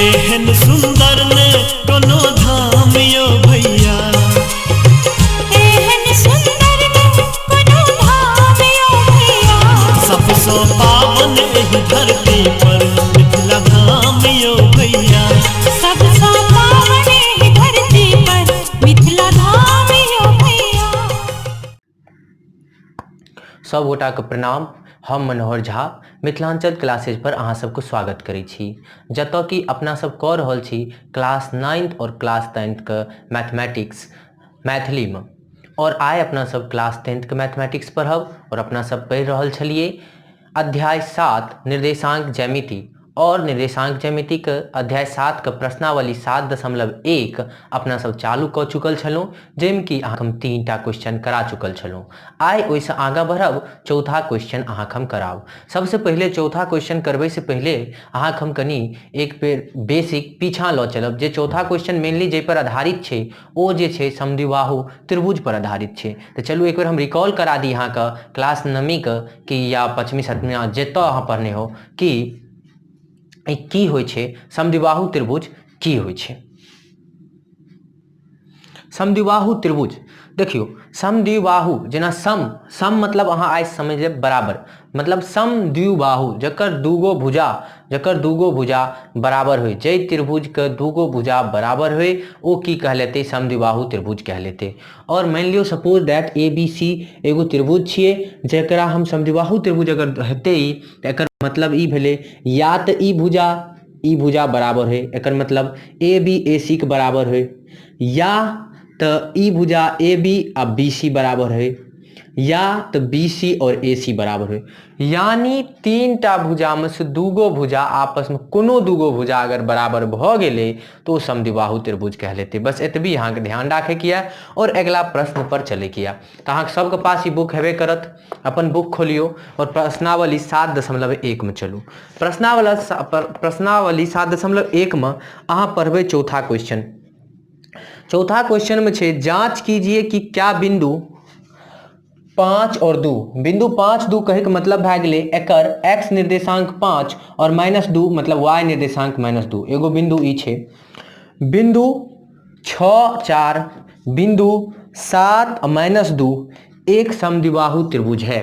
एहन सुंदर ने कोनो धाम यो भैया। एहन सुंदर ने कोनो धाम यो भैया। सबसँ पावन एहि धरती पर मिथिला धाम यो भैया। सबसँ पावन एहि धरती पर मिथिला धाम यो भैया। सब गोटाके प्रणाम। हम मनोहर झा मिथिलांचल क्लासेज पर अहाँ सबके स्वागत करै छी, जतऽ कि अपना सब कऽ रहल छी क्लास नाइन्थ और क्लास टेंथके मैथमेटिक्स मैथिलीमे। और आइ अपना सब क्लास टेंथके मैथमेटिक्स पढ़ब और अपना सब पढ़ि रहल छलियै अध्याय 7 निर्देशांक ज्यामिति। और निर्देशांक ज्यामितिक अध्याय 7 के प्रश्नावली 7.1 अपना सब चालू कऽ चुकल छलहुँ, जाहिमे कि अहाँके हम 3टा क्वेश्चन करा चुकल छलहुँ। आइ ओहिसँ आगाँ बढ़ब, चौथा क्वेश्चन अहाँके हम कराब। सबसँ पहिले चौथा क्वेश्चन करबैसँ पहिले अहाँके हम कनि एक बेर बेसिक पीछाँ लऽ चलब, जे चौथा क्वेश्चन मेनली जाहि पर आधारित छै ओ जे छै समद्विबाहु त्रिभुज पर आधारित छै। तऽ चलू एक बेर हम रिकॉल करा दी अहाँके क्लास नवमीके कि या 5वीं 7वीं जतऽ अहाँ पढ़ने हो कि ई की होइ छै, समद्विबाहु त्रिभुज की होइ छै। समद्विबाहु त्रिभुज देखियौ, समद्विबाहु जेना सम, सम मतलब अहाँ आइ समझ लेब बराबर, मतलब समद्विबाहु जकर दूगो भुजा, जकर दूगो भुजा बराबर होइ, जाहि त्रिभुजके दूगो भुजा बराबर होइ ओ की कहलेतै, समद्विबाहु त्रिभुज कहलेतै। और मानि लियौ suppose that A B C एगो त्रिभुज छियै, जकरा हम समद्विबाहु त्रिभुज अगर हेतै तऽ एकर मतलब ई भेलै या तऽ ई भुजा ई भुजा बराबर होइ, एकर मतलब ए बी ए सी के बराबर होइ, या तऽ ई भुजा ए बी आ बी सी बराबर होइ, या तऽ बी सी और ए सी बराबर होइ। यानी 3टा भुजामे से दूगो भुजा आपसमे कोनो दूगो भुजा अगर बराबर भऽ गेलै तऽ ओ समद्विबाहु त्रिभुज कहलेतै। बस एतबी अहाँके ध्यान राखैके यऽ और अगिला प्रश्न पर चलैके यऽ। तऽ अहाँके सबके पास ई बुक हेबे करत, अपन बुक खोलियौ और प्रश्नावली 7.1 मे चलू। प्रश्नावली 7.1 मे अहाँ पढ़बै चौथा क्वेश्चन। चौथा क्वेश्चन में छै जांच कीजिए कि क्या बिंदु 5 और 2, बिंदु 5 2 कहे के मतलब भए गेलै एकर x निर्देशांक 5 और माइनस 2 मतलब y निर्देशांक माइनस 2, एगो बिंदु ई छै। बिंदु 6 4, बिंदु 7 और माइनस 2 एक समद्विबाहु त्रिभुज है।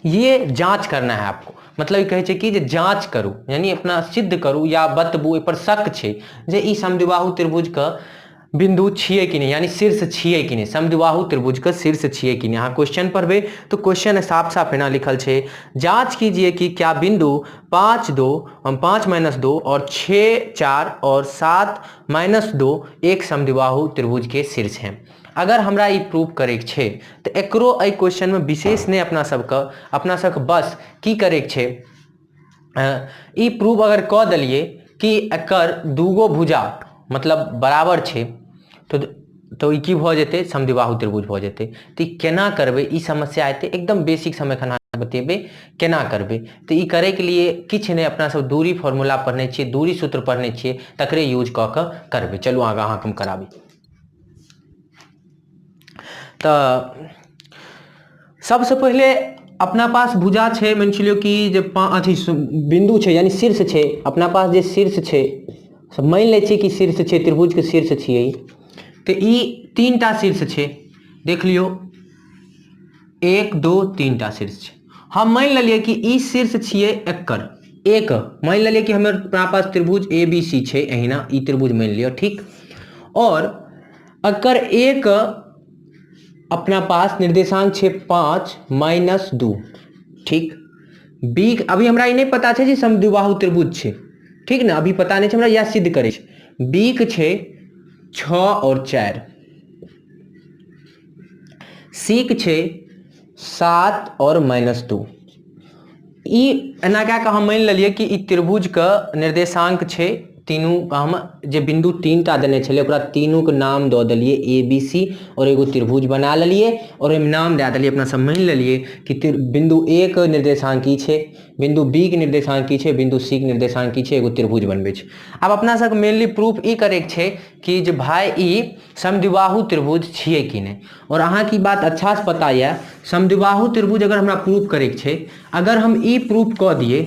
ये जांच करना है आपको, मतलब ई कहै छै कि जे जांच करू, यानी अपना सिद्ध करू या बतबू, एहि पर शक छै जे ई समद्विबाहु त्रिभुज के बिंदु छियै कि नहि, यानी शीर्ष छियै कि नहि, समद्विबाहु त्रिभुज के शीर्ष छियै कि नहि। अहाँ क्वेश्चन पढ़बै तो क्वेश्चन साफ साफ एना लिखल छै, जांच कीजिए कि क्या बिंदु 5 2, हम 5 माइनस 2 और 6 4 और 7 माइनस 2 एक समद्विबाहु त्रिभुज के शीर्ष हैं। अगर हमरा ई प्रूफ करैके छै तऽ एकरो एहि क्वेश्चनमे विशेष नहि अपना सबके बस की करैके छै, ई प्रूफ अगर कऽ देलियै कि एकर दूगो भुजा मतलब बराबर छै तऽ ई की भऽ जेतै, समद्विबाहु त्रिभुज भऽ जेतै। तऽ ई केना करबै, ई समस्या एतै, एकदम बेसिक हम एखन अहाँके बतेबै केना करबै। तऽ ई करैके लिए किछु नहि, अपना सब दूरी फॉर्मूला पढ़ने छियै, दूरी सूत्र पढ़ने छियै, तकरे यूज कऽ कऽ करबै। चलू आगाँ अहाँके हम कराबी। तऽ सबसँ पहिले अपना पास भुजा छै, मानि लियौ कि जे अथी बिन्दु छै यानी शीर्ष छै, अपना पास जे शीर्ष छै से मानि लै छियै कि शीर्ष छै, त्रिभुजके शीर्ष छियै ई। तऽ ई 3टा शीर्ष छै, देख लियौ 1 2 3टा शीर्ष छै। हम मानि लेलियै कि ई शीर्ष छियै एकर एक, मानि लेलियै कि हमर अपना पास त्रिभुज ए बी सी छै, एहिना ई त्रिभुज मानि लियौ, ठीक। और एकर एक अपना पास निर्देशांक छै 5 माइनस 2, ठीक। बी अभी हमरा ई नहि पता छै जे समद्विबाहु त्रिभुज छै, ठीक ने, अभी पता नहि छै हमरा, इएह सिद्ध करै छै। बी के छै 6 और 4, सी के छै 7 और माइनस 2। ई एना कए कऽ हम मानि लेलियै कि ई त्रिभुजके निर्देशांक छै तीनू, हम जे बिन्दु 3टा देने छलै ओकरा तीनूके नाम दऽ देलियै ए बी सी और एगो त्रिभुज बना लेलियै और ओहिमे नाम दए देलियै। अपना सब मानि लेलियै कि बिन्दु ए के निर्देशांक ई छै, बिन्दु बी के निर्देशांक ई छै, बिन्दु सी के निर्देशांक ई छै, एगो त्रिभुज बनबै छै। आब अपना सबके मेनली प्रूफ ई करैके छै कि जे भाय ई समद्विबाहु त्रिभुज छियै कि नहि। और अहाँके ई बात अच्छासँ पता यऽ, समद्विबाहु त्रिभुज अगर हमरा प्रूफ करैके छै, अगर हम ई प्रूफ कऽ दियै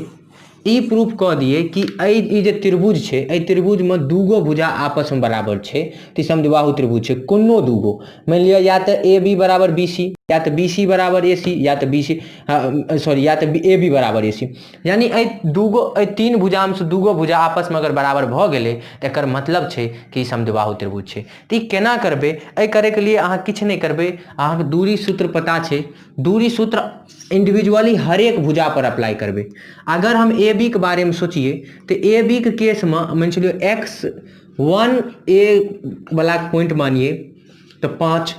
ई प्रूफ कऽ दियै कि एहि ई जे त्रिभुज छै, एहि त्रिभुजमे दूगो भुजा आपसमे बराबर छै, तऽ ई समद्विबाहु त्रिभुज छै। कोनो दूगो मानि लिअ, या तऽ ए बी बराबर बी सी, या तऽ बी सी बराबर ए सी, या तऽ बी सी, सॉरी, या तऽ ए बी बराबर ए सी, यानी एहि दूगो, एहि तीन भुजामे से दूगो भुजा आपसमे अगर बराबर भऽ गेलै तऽ एकर मतलब छै कि ई समद्विबाहु त्रिभुज छै। तऽ ई केना करबै? एहि करैके लिए अहाँ किछु नहि करबै, अहाँके दूरी सूत्र पता छै। दूरी सूत्र इंडिविजुअली हरेक भुजा पर अप्लाई करबै। अगर हम ए बी के बारेमे सोचियै तऽ ए बी के केसमे मानि चलियौ एक्स वन ए वला पॉइंट मानियै तऽ 5,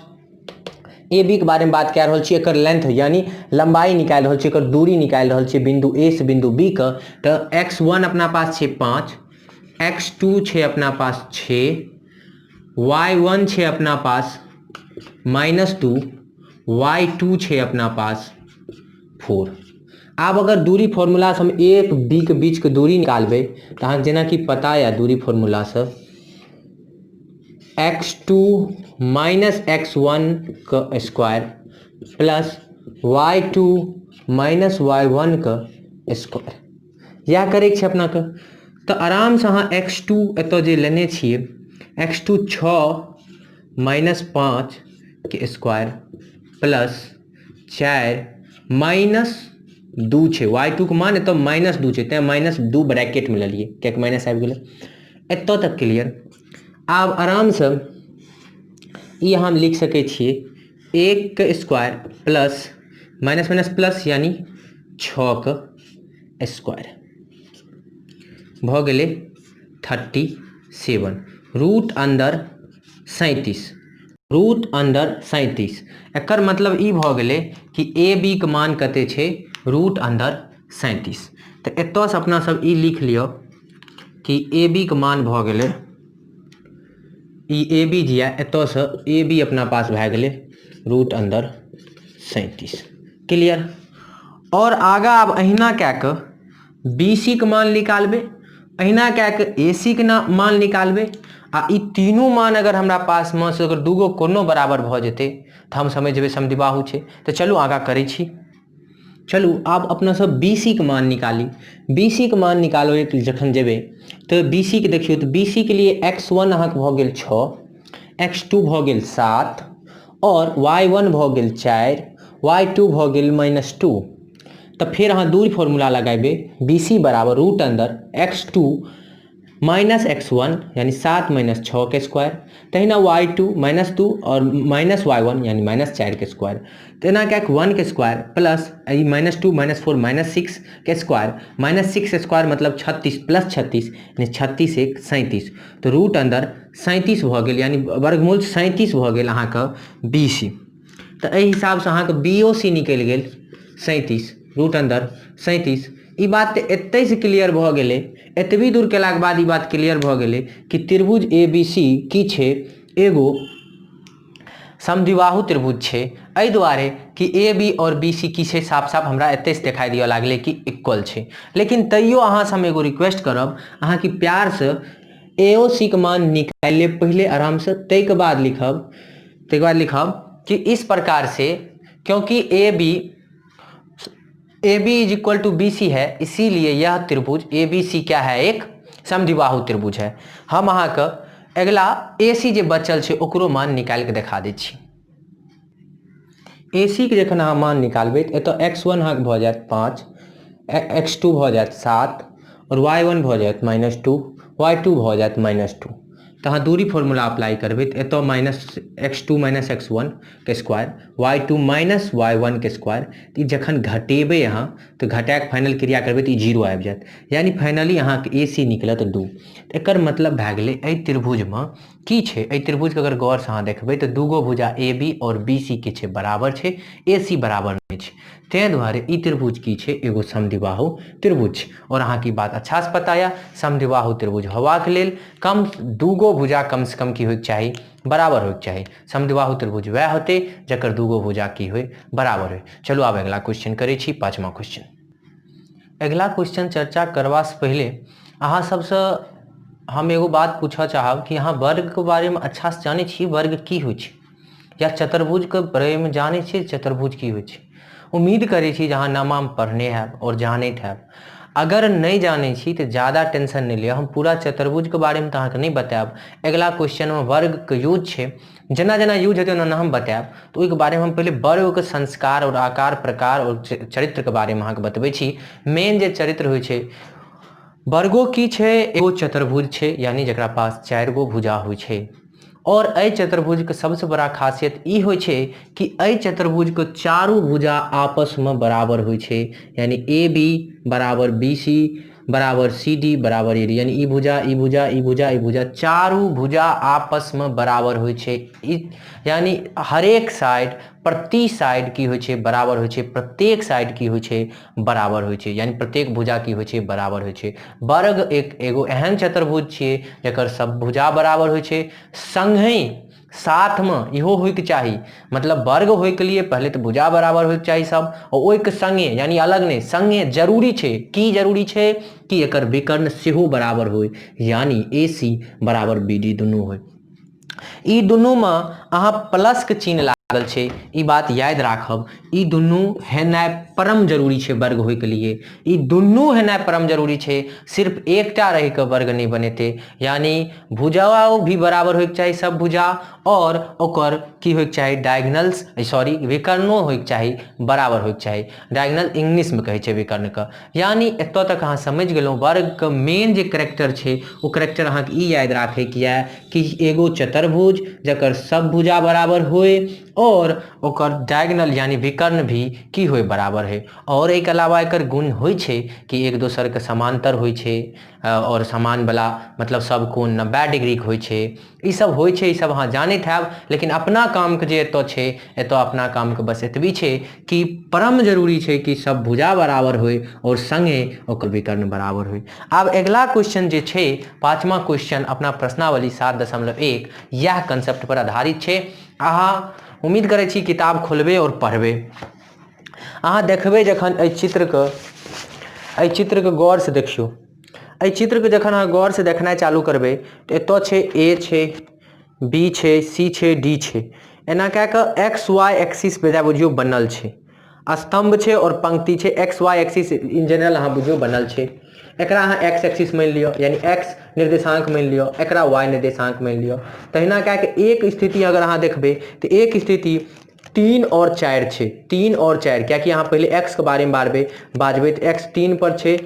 ए बी के बारेमे बात कए रहल छी, एकर लेंथ यानी लम्बाई निकालि रहल छी, एकर दूरी निकालि रहल छी बिंदु ए से बिंदु बी के, तऽ एक्स वन अपना पास छै 5, एक्स टू छै अपना पास 6, वाई वन छै अपना पास माइनस 2, वाई टू छै अपना पास 4। आब अगर दूरी फॉर्मूलासँ हम ए बी के बीचके दूरी निकालबै तऽ अहाँके जेनाकि पता यऽ, दूरी फॉर्मूलासँ एक्स टू माइनस एक्स वन के square plus Y two minus Y one के स्क्वायर, इएह करैके छै अपनाके। तऽ आरामसँ अहाँ एक्स टू एतऽ जे लेने छियै, एक्स टू 6 माइनस 5 के स्क्वायर प्लस 4 माइनस 2 छै, वाई टू के मान एतऽ माइनस 2 छै, तेँ माइनस 2 ब्रैकेटमे लेलियै कियाकि माइनस आबि गेलै। एतऽ तक क्लियर? आब आरामसँ ई हम लिख सकै छियै 1 के square plus minus minus plus यानी 6 के स्क्वायर भऽ गेलै 37 रूट अन्दर 37, रूट अन्दर 37। एकर मतलब ई भऽ गेलै कि ए बी के मान कते छै? रूट अन्दर 37। तऽ एतऽसँ अपना सब ई लिख लिअ कि ए बी के मान भऽ गेलै ई ए बी जे यऽ, एतऽसँ ए बी अपना पास भए गेलै रूट अन्दर 37। क्लियर? आओर आगाँ आब अहिना कए कऽ बी सी के मान निकालबै, अहिना कए कऽ ए सी के मान निकालबै, आ ई तीनू मान अगर हमरा पासमे से अगर दूगो कोनो बराबर भऽ जेतै तऽ हम समझि जेबै समद्विबाहु छै। तऽ चलू आगाँ करै छी। चलू आब अपना सब बी सी के मान निकाली। बी सी के मान निकालबै जखन जेबै तऽ बी सी के देखियौ, तऽ बी सी के लिए एक्स वन अहाँके भऽ गेल 6, एक्स टू भऽ गेल 7 आओर वाई वन भऽ गेल 4, वाई टू भऽ गेल माइनस 2। तऽ फेर अहाँ दूरी फॉर्मूला लगेबै, बी सी बराबर रूट अन्दर एक्स टू माइनस एक्स वन यानी 7 माइनस 6 के स्क्वायर, तहिना वाई टू माइनस 2 आओर माइनस वाई वन यानी माइनस 4 के स्क्वायर, तेना कए कऽ 1 के square plus E minus 2 minus 4 minus 6 के स्क्वायर, माइनस 6 स्क्वायर मतलब 36 प्लस 36 यानी 36 1 37, तऽ रूट अन्दर 37 भऽ गेल, यानी वर्गमूल 37 भऽ गेल अहाँके बी सी। तऽ एहि हिसाबसँ अहाँके बी ओ सी निकलि गेल 37, रूट अन्दर 37। ई बात तऽ एतहिसँ क्लियर भऽ गेलै, एतबी दूर केलाके बाद ई बात क्लियर भऽ गेलै कि त्रिभुज ए बी सी की छै? एगो समद्विबाहु त्रिभुज छै। एहि दुआरे कि ए बी आओर बी सी की छै, साफ साफ हमरा एतहिसँ देखाइ दिअ लागलै कि इक्वल छै। लेकिन तैयो अहाँसँ हम एगो रिक्वेस्ट करब अहाँ कि प्यारसँ ए ओ सी के मान निकालि लेब पहिले आरामसँ, ताहिके बाद लिखब, ताहिके बाद लिखब कि इस प्रकार से क्योंकि A B, A B is equal to B C है, इसीलिए यह त्रिभुज ए बी सी क्या है? एक समद्विबाहु त्रिभुज है। हम अहाँके अगिला ए सी जे बचल छै ओकरो मान निकालि कऽ देखा दै छी। ए सी के जखन अहाँ मान निकालबै तऽ एतऽ एक्स वन अहाँके भऽ जायत 5, एक्स टू भऽ जायत 7 आओर वाई वन भऽ जायत माइनस 2, वाई टू भऽ जायत माइनस 2। तऽ अहाँ दूरी फॉर्मूला अप्लाई करबै तऽ एतऽ minus x two minus x one के square, Y two minus Y one के स्क्वायर, तऽ ई जखन घटेबै अहाँ तऽ घटाके फाइनल क्रिया करबै तऽ ई जीरो आबि जायत, यानी फाइनली अहाँके ए सी निकलत 2। तऽ एकर मतलब भए गेलै एहि त्रिभुजमे की छै? एहि त्रिभुजके अगर गौरसँ अहाँ देखबै तऽ दूगो भुजा ए बी आओर बी सी के छै बराबर छै, ए सी बराबर नहि छै, ताहि दुआरे ई त्रिभुज की छै? एगो समद्विबाहु त्रिभुज छै। आओर अहाँके ई बात अच्छासँ पता यऽ, समद्विबाहु त्रिभुज होबाक लेल कम दूगो भुजा कमसँ कम की होइके चाही? बराबर होइके चाही। समद्विबाहु त्रिभुज वएह होतै जकर दूगो भुजा की होइ? बराबर होइ। चलू आब अगिला क्वेश्चन करै छी, पाँचमा क्वेश्चन। अगिला क्वेश्चन चर्चा करबासँ पहिले अहाँ सबसँ हम एगो बात पूछऽ चाहब कि अहाँ वर्गके बारेमे अच्छासँ जानै छी? वर्ग की होइ छै? या चतुर्भुजके बारेमे जानै छियै? चतुर्भुज की होइ छै? उम्मीद करै छी जे अहाँ नमामे पढ़ने हैब आओर जानैत हैब। अगर नहि जानै छी तऽ ज्यादा टेंशन नहि लिअ, हम पूरा चतुर्भुजके बारेमे तऽ अहाँके नहि बतायब। अगिला क्वेश्चनमे वर्गके यूज छै, जेना जेना यूज हेतै ओना ओना हम बतायब। तऽ ओहिके बारेमे हम पहिले वर्गके संस्कार आओर आकार प्रकार आओर चरित्रके बारेमे अहाँके बतबै छी। मेन जे चरित्र होइ छै वर्गो की छै, एगो चतुर्भुज छै, यानी जकरा पास 4 गो भुजा होइ छै। और एहि चतुर्भुजके सबसँ बड़ा खासियत ई होइ छै कि एहि चतुर्भुजके चारू भुजा आपसमे बराबर होइ छै, यानी ए बी बराबर बी सी बराबर सी डी बराबर ए डी, यानी ई भुजा, ई भुजा, ई भुजा, ई भुजा, चारू भुजा आपसमे बराबर होइ छै। ई यानी हरेक साइड, प्रति साइड की होइ छै, बराबर होइ छै, प्रत्येक साइड की होइ छै, बराबर होइ छै, यानी प्रत्येक भुजा की होइ छै, बराबर होइ छै। वर्ग एक एगो एहन चतुर्भुज छियै जकर सब भुजा बराबर होइ छै, संगहि साथमे इहो होइके चाही, मतलब वर्ग होइके लिए पहिले तऽ भुजा बराबर होइके चाही सब, आओर ओहिके संगे यानी अलग नहि, संगे जरूरी छै। की जरूरी छै कि एकर विकर्ण सेहो बराबर होइ, यानी ए सी बराबर बी डी दुनू होइ। ई दुनूमे अहाँ प्लसके चिन्ह लागल छै, ई बात याद राखब, ई दुनू हेनाइ परम जरूरी छै वर्ग होइके लिए, ई दुनू हेनाइ परम जरूरी छै, सिर्फ एकटा रहिके वर्ग नहि बनेतै, यानी भुजाओ भी बराबर होइके चाही सब भुजा, और ओकर की होइके चाही, डायगनल्स, सॉरी विकर्णो होइके चाही, बराबर होइके चाही। डायगनल इंग्लिशमे कहै छै विकर्णके। यानी एतऽ तक अहाँ समझि गेलहुँ वर्गके मेन जे करेक्टर छै ओ करेक्टर अहाँके ई याद राखैके यऽ कि एगो चतुर्भुज जकर सब भुजा बराबर होय और ओकर डायगनल यानी विकर्ण भी की होय, बराबर होय। और एहिके अलावा एकर गुण होइ छै कि एक दोसरके समांतर होइ छै और समान वाला मतलब सब कोण 90 डिग्रीके होइ छै, ई सब होइ छै, ई सब अहाँ जानैत हैब। लेकिन अपना कामके जे एतऽ छै, एतऽ अपना कामके बस एतबी छै कि परम जरूरी छै कि सब भुजा बराबर होइ और संगे ओकर विकर्ण बराबर होइ। आब अगिला क्वेश्चन जे छै, पाँचमा क्वेश्चन अपना प्रश्नावली 7.1 इएह कंसेप्ट पर आधारित छै। अहाँ उम्मीद करै छी किताब खोलबै और पढ़बै। अहाँ देखबै जखन एहि चित्रके, एहि चित्रके गौरसँ देखियौ, एहि चित्रके जखन अहाँ गौरसँ देखनाइ चालू करबै तऽ एतऽ छै ए छै, बी छै, सी छै, डी छै, एना कए कऽ एक्स वाई एक्सिस बेजा बुझियौ बनल छै, स्तम्भ छै आओर पंक्ति छै, X Y axis in general अहाँ बुझियौ बनल छै। एकरा अहाँ एक्स एक्सिस मानि लिअ, यानी एक्स निर्देशांक मानि लिअ, एकरा वाई निर्देशांक मानि लिअ। तहिना कए कऽ एक स्थिति अगर अहाँ देखबै तऽ एक स्थिति 3 और 4 छै, 3 और 4, कियाकि अहाँ पहिले एक्स के बारेमे बाजबै तऽ एक्स 3 पर छै,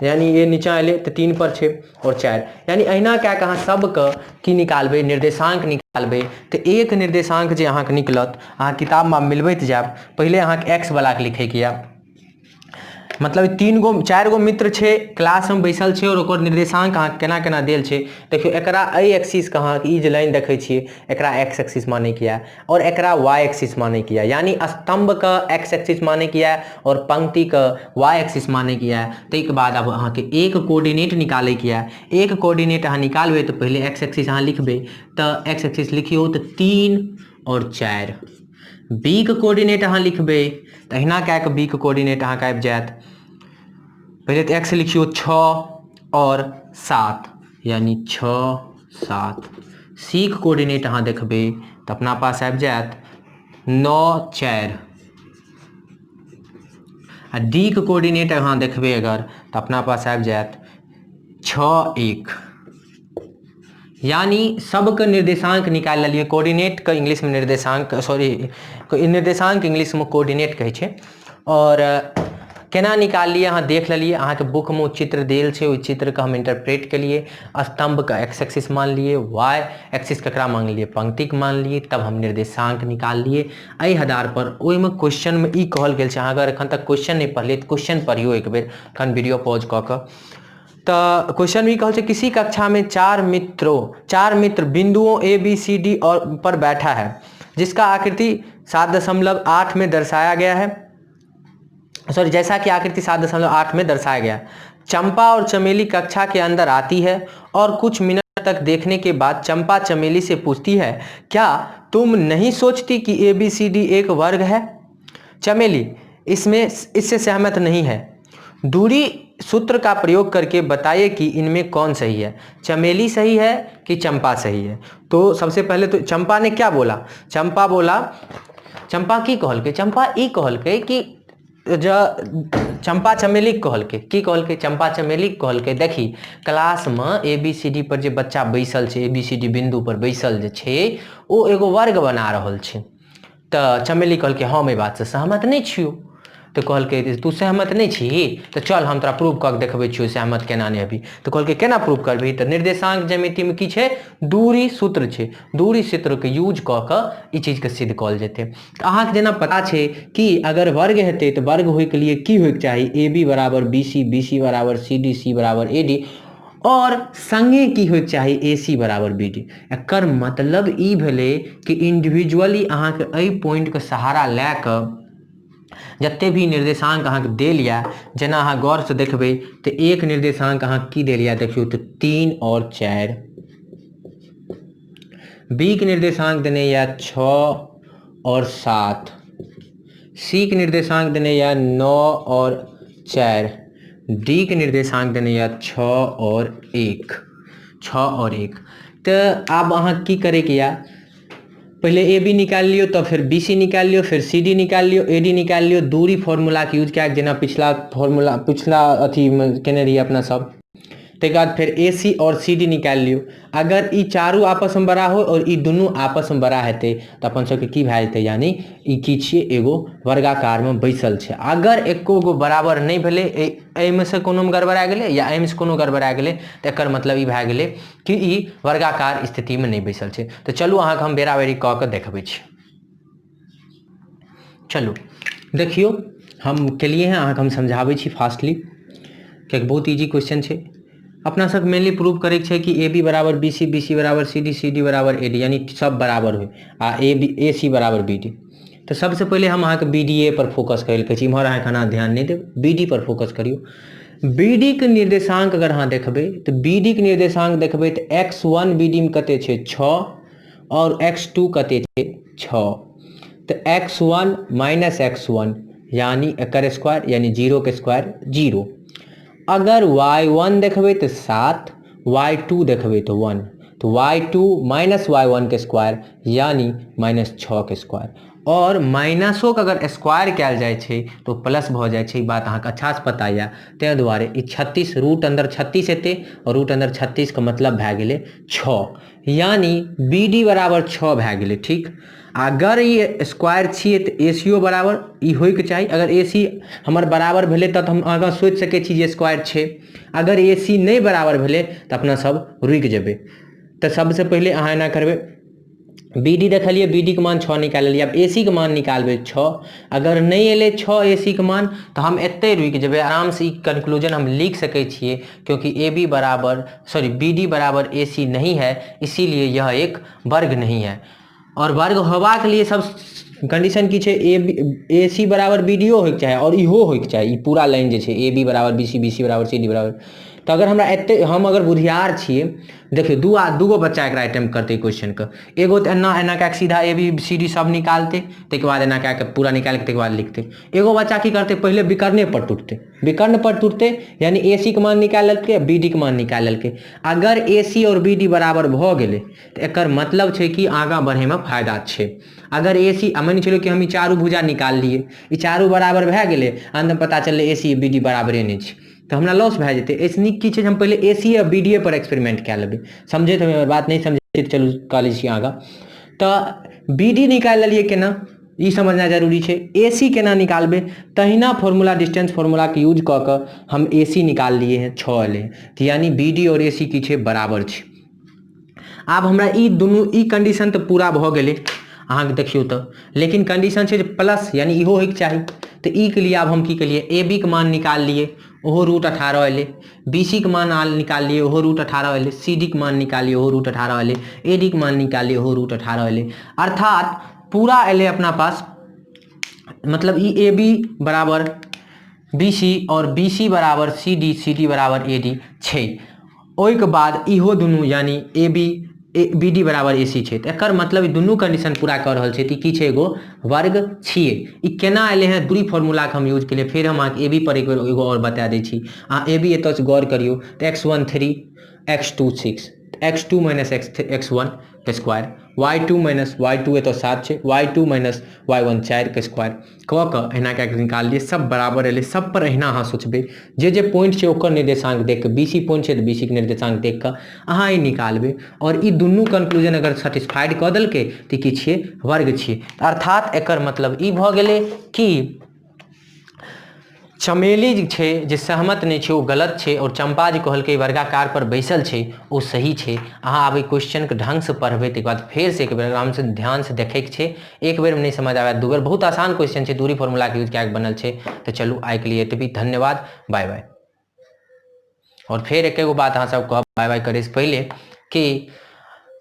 यानी ये नीचाँ एलै तऽ 3 पर छै और 4, यानी अहिना कए कऽ अहाँ सबके की निकालबै, निर्देशांक निकालबै। तऽ एक निर्देशांक जे अहाँके निकलत, अहाँ किताबमे मिलबैत जायब, पहिले अहाँके एक्स वलाके लिखैके यऽ, मतलब 3 गो 4 गो मित्र छै क्लासमे बैसल छै और ओकर निर्देशांक अहाँके केना केना देल छै। देखियौ एकरा एहि एक्सिसके अहाँके ई जे लाइन देखै छियै एकरा एक्स एक्सिस मानैके यऽ और एकरा वाई एक्सिस मानैके यऽ, यानी स्तम्भके एक्स एक्सिस मानैके यऽ और पंक्तिके वाई एक्सिस मानैके यऽ। ताहिके बाद आब अहाँके एक कोऑर्डिनेट निकालैके यऽ, एक कोऑर्डिनेट अहाँ निकालबै तऽ पहिले एक्स एक्सिस अहाँ लिखबै, तऽ एक्स एक्सिस लिखियौ तऽ 3 और 4, बी के कोऑर्डिनेट अहाँ लिखबै तऽ अहिना कए कऽ बी के कोऑर्डिनेट अहाँके आबि जायत, पहिले तऽ एक्स लिखियौ 6 और 7, यानी 6 7, सी के कोऑर्डिनेट अहाँ देखबै तऽ अपना पास आबि जायत 9 4, आ डी के कोऑर्डिनेट अहाँ देखबै अगर तऽ अपना पास आबि जायत 6 1, यानी सबके निर्देशांक निकालि लेलियै। कोऑर्डिनेटके इंग्लिशमे निर्देशांक, सॉरी निर्देशांक इंग्लिशमे कोऑर्डिनेट कहै छै। और केना निकाललियै अहाँ देख लेलियै, अहाँके बुकमे ओ चित्र देल छै, ओहि चित्रके हम इंटरप्रेट केलियै, स्तम्भके एक्स एक्सिस मानलियै, वाई एक्सिस ककरा मानलियै, पंक्तिके मानलियै, तब हम निर्देशांक निकाललियै। एहि आधार पर ओहिमे क्वेश्चनमे ई कहल गेल छै, अहाँ अगर एखन तक क्वेश्चन नहि पढ़लियै तऽ क्वेश्चन पढ़ियौ एक बेर एखन वीडियो पॉज कऽ कऽ। तऽ क्वेश्चन भी कहल छै किसी कक्षा में चार मित्र बिंदुओं ए बी सी डी और पर बैठा है, जिसका आकृति 7.8 में दर्शाया गया है, सॉरी जैसा कि आकृति 7.8 में दर्शाया गया। चंपा और चमेली कक्षा के अंदर आती है और कुछ मिनट तक देखने के बाद चंपा चमेली से पूछती है, क्या तुम नहीं सोचती कि ए बी सी डी एक वर्ग है? चमेली इससे सहमत नहीं है। दूरी सूत्र का प्रयोग करके बताइए कि इनमें कौन सही है, चमेली सही है कि चंपा सही है। तो सबसे पहले तो चंपा ने क्या बोला, चंपा बोला, चंपा की कहलकै, चंपा ई कहलकै कि जँ चम्पा चमेलीके कहलकै, की कहलकै? चम्पा चमेलीके कहलकै, देखी क्लासमे ए बी सी डी पर जे बच्चा बैसल छै, ए बी सी डी बिन्दु पर बैसल जे छै, ओ एगो वर्ग बना रहल छै। तऽ चमेली कहलकै हम एहि बातसँ सहमत नहि छियौ। तऽ कहलकै जे तू सहमत नहि छीही तऽ चल हम तोरा प्रूफ कऽ के देखबै छियौ सहमत केना नहि हेबही। तऽ कहलकै केना प्रूफ करबही? तऽ निर्देशांक ज्यामितिमे की छै? दूरी सूत्र छै। दूरी सूत्रके यूज कऽ कऽ ई चीजके सिद्ध कयल जेतै। तऽ अहाँके जेना पता छै कि अगर वर्ग हेतै तऽ वर्ग होइके लिए की होइके चाही? ए बी बराबर बी सी, बी सी बराबर सी डी, सी बराबर ए डी, आओर सङ्गे की होइके चाही? ए सी बराबर बी डी। एकर मतलब ई भेलै कि इंडिविजुअली अहाँके एहि पॉइंटके सहारा लए कऽ जते भी निर्देशांक अहाँके देल यऽ, जेना अहाँ गौरसँ देखबै तऽ एक निर्देशांक अहाँके की देल यऽ देखियौ तऽ 3 आओर 4, बी के निर्देशांक देने यऽ 6 आओर 7, सी के निर्देशांक देने यऽ 9 आओर 4, डी के निर्देशांक देने यऽ 6 आओर 1, 6 आओर 1। तऽ आब अहाँ की करैके यऽ, पहिले ए बी निकालि लियौ, तब फेर बी सी निकालि लियौ, फेर सी डी निकालि लियौ, ए डी निकालि लियौ, दूरी फॉर्मूलाके यूज कए कऽ जेना पिछला फॉर्मूला पिछला अथीमे केने रहियै अपना सब। ताहिके बाद फेर ए सी आओर सी डी निकालि लियौ। अगर ई चारू आपसमे बड़ा हो आओर ई दुनू आपसमे बड़ा हेतै तऽ अपन सबके की भए जेतै, यानी ई की छियै? एगो वर्गाकारमे बैसल छै। अगर एको गो बराबर नहि भेलै, एहिमे से कोनोमे गड़बड़ा गेलै या एहिमे से कोनो गड़बड़ा गेलै, तऽ एकर मतलब ई भए गेलै कि ई वर्गाकार स्थितिमे नहि बैसल छै। तऽ चलू अहाँके हम बेराबेरी कऽ कऽ देखबै छी। चलू देखियौ हम केलिए हँ, अहाँके हम समझाबै छी फास्टली, कियाकि बहुत इजी क्वेश्चन छै। अपना सब मेनली प्रूव करैके छै कि ए बी बराबर बी सी, बी सी बराबर सी डी, सी डी बराबर ए डी, यानी सब बराबर होइ आ ए बी ए सी बराबर बी डी। तऽ सबसँ पहिले हम अहाँके बी डी ए पर फोकस करै लए कहै छी, इम्हर अहाँ एखन ध्यान नहि देब, बी डी पर फोकस करियौ। बी डी के निर्देशांक अगर अहाँ देखबै तऽ बी डी के निर्देशांक देखबै तऽ एक्स वन बी डी मे कते छै? 6, आओर एक्स टू कते छै? 6। तऽ एक्स वन माइनस एक्स वन यानी एकर स्क्वायर यानी जीरोके स्क्वायर जीरो। अगर वाई वन देखबै तऽ 7, वाई टू देखबै तऽ 1, तऽ वाई टू माइनस वाई वन के स्क्वायर यानी माइनस 6 के स्क्वायर, आओर माइनसोके अगर स्क्वायर कयल जाइ छै तऽ ओ प्लस भऽ जाइ छै, ई बात अहाँके अच्छासँ पता यऽ। ताहि दुआरे ई 36 रूट अन्दर 36 एतै, आओर रूट अन्दर 36 के मतलब भए गेलै 6, यानी बी डी बराबर 6 भए गेलै। ठीक, अगर ई स्क्वायर छियै तऽ ए सी ओ बराबर ई होइके चाही। अगर ए सी हमर बराबर भेलै तब तऽ हम आगाँ सोचि सकै छी जे स्क्वायर छै, अगर ए सी नहि बराबर भेलै तऽ अपना सब रुकि जेबै। तऽ सबसँ पहिले अहाँ एना करबै, बी डी देखलियै, बी डी के मान 6 निकालि लेलियै, आब ए सी के मान निकालबै 6। अगर नहि एलै 6 ए सी के मान तऽ हम एतहि रुकि जेबै, आरामसँ ई कन्क्लूजन हम लिख सकै छियै, क्योंकि ए बी बराबर सॉरी बी डी बराबर ए सी नहीं है, इसीलिए यह एक वर्ग नहीं है। और वर्ग होबाक लिए सब कंडीशन की छै? ए बी ए सी बराबर बी डी ओ होइके चाही आओर इहो होइके चाही, ई पूरा लाइन जे छै ए बी बराबर बी सी, बी सी बराबर सी डी बराबर। तऽ अगर हमरा एते, हम अगर बुधियार छियै, देखियौ दू आ दूगो बच्चा एकरा अटेम्प्ट करतै क्वेश्चनके, एगो तऽ एना एना कए कऽ सीधा ए बी सी डी सब निकालतै, ताहिके बाद एना कए कऽ पूरा निकालि कऽ ताहिके बाद लिखतै। एगो बच्चा की करतै? पहिले विकर्णे पर टूटतै, विकर्ण पर टूटतै यानी ए सी के मान निकालि लेलकै आ बी डी के मान निकालि लेलकै। अगर ए सी आओर बी डी बराबर भऽ गेलै तऽ एकर मतलब छै कि आगाँ बढ़ैमे फायदा छै। अगर ए सी, आ मानि चलू कि हम ई चारू भुजा निकाललियै, ई चारू बराबर भए गेलै, अन्तमे पता चललै ए सी बी डी बराबरे नहि छै, तऽ हमरा लॉस भए जेतै। एहिसँ नीक की छै जे हम पहिले ए सी आ बी डी ए पर एक्सपेरिमेंट कए लेबै। समझैत हेबै हमर बात, नहि समझै तऽ चलू कऽ लै छी आगाँ। तऽ बी डी निकालि लेलियै केना, ई समझनाइ जरूरी छै। ए सी केना निकालबै? तहिना फॉर्मूला डिस्टेंस फॉर्मूलाके यूज कऽ कऽ हम ए सी निकाललियै हँ, 6 एलै हँ, तऽ यानी बी डी आओर ए सी की छै? बराबर छै। आब हमरा ई दुनू ई कंडीशन तऽ पूरा भऽ गेलै अहाँके देखियौ तऽ, लेकिन कंडीशन छै जे प्लस यानी इहो होइके चाही। तऽ ई के लिए आब हम की केलियै? ए बी के मान निकाललियै, ओहो रूट 18 एलै। बी सी के मान निकाललियै, ओहो रूट 18 एलै। सी डी के मान निकाललियै, ओहो रूट 18 एलै। ए डी के मान निकाललियै, ओहो रूट 18 एलै। अर्थात पूरा एलै अपना पास, मतलब ई ए बी बराबर बी सी और बी सी बराबर सी डी, सी डी बराबर ए डी छै। ओहिके बाद इहो दुनू यानी A B A B D बराबर ए सी छै, तऽ एकर मतलब ई दुनू कंडीशन पूरा कऽ रहल छै, तऽ ई की छै? एगो वर्ग छियै। ई केना एलै हँ? दूरी फॉर्मूलाके हम यूज केलियै। फेर हम अहाँके ए बी पर एक बेर एगो आओर बता दै छी। अहाँ ए बी एतऽसँ गौर करियौ तऽ x one 3, x two 6। x2 minus x1 के स्क्वायर, y2 minus y2 एतऽ 7 छै, y2 minus y1 4 के स्क्वायर कऽ कऽ एहिना कए कऽ निकाललियै, सब बराबर एलै। सब पर एहिना अहाँ सोचबै, जे जे पॉइंट छै ओकर निर्देशांक देख कऽ, बी सी पॉइंट छै तऽ बी सी के निर्देशांक देख कऽ अहाँ ई निकालबै, आओर ई दुनू कंक्लूजन अगर सेटिस्फाइड कऽ देलकै तऽ की छियै, वर्ग छियै। अर्थात एकर मतलब ई भऽ गेलै कि चमेली जे छै जे सहमत नहि छै ओ गलत छै, आओर चम्पा जे कहलकै वर्गाकार पर बैसल छै ओ सही छै। अहाँ आब एहि क्वेश्चनके ढङ्गसँ पढ़बै, ताहिके बाद फेरसँ एक बेर आरामसँ ध्यानसँ देखैके छै, एक बेरमे नहि समझ आबय दू बेर, बहुत आसान क्वेश्चन छै, दूरी फॉर्मूलाके यूज कए कऽ बनल छै। तऽ चलू आइके लिए एतबी, धन्यवाद, बाय बाय। आओर फेर एकेगो बात अहाँ सब कहब बाय बाय करैसँ पहिले कि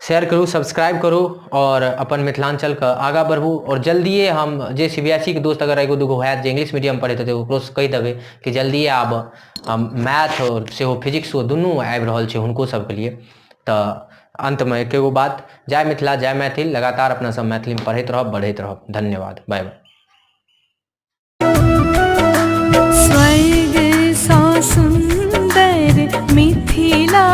शेयर करू, सब्सक्राइब करू आओर अपन मिथिलाञ्चलके आगाँ बढ़बू। आओर जल्दिए हम जे सी बी एस ई के दोस्त अगर एगो दूगो होयत जे इंग्लिश मीडियम पढ़ैत हेतै ओकरोसँ कहि देबै कि जल्दिए आब हम मैथ आओर सेहो फिजिक्सो दुनू आबि रहल छै हुनको सबके लिए। तऽ अन्तमे एकेगो बात, जय मिथिला जय मैथिल। लगातार अपना सब मैथिलीमे पढ़ैत रहब, बढ़ैत रहब। धन्यवाद, बाय बाय। स्वर्ग सँ सुन्दर मिथिला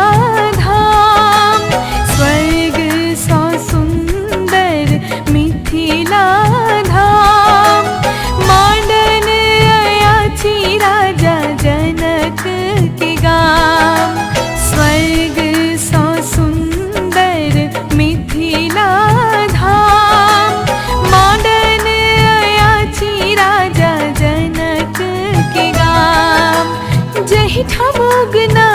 धाम, स्वर्ग सँ सुन्दर मिथिला धाम, मांडन अयाची राजा जनक के गाम, स्वर्ग सँ सुन्दर मिथिला धाम, मांडन अयाची राजा जनक के गाम, जहि ठाम उगना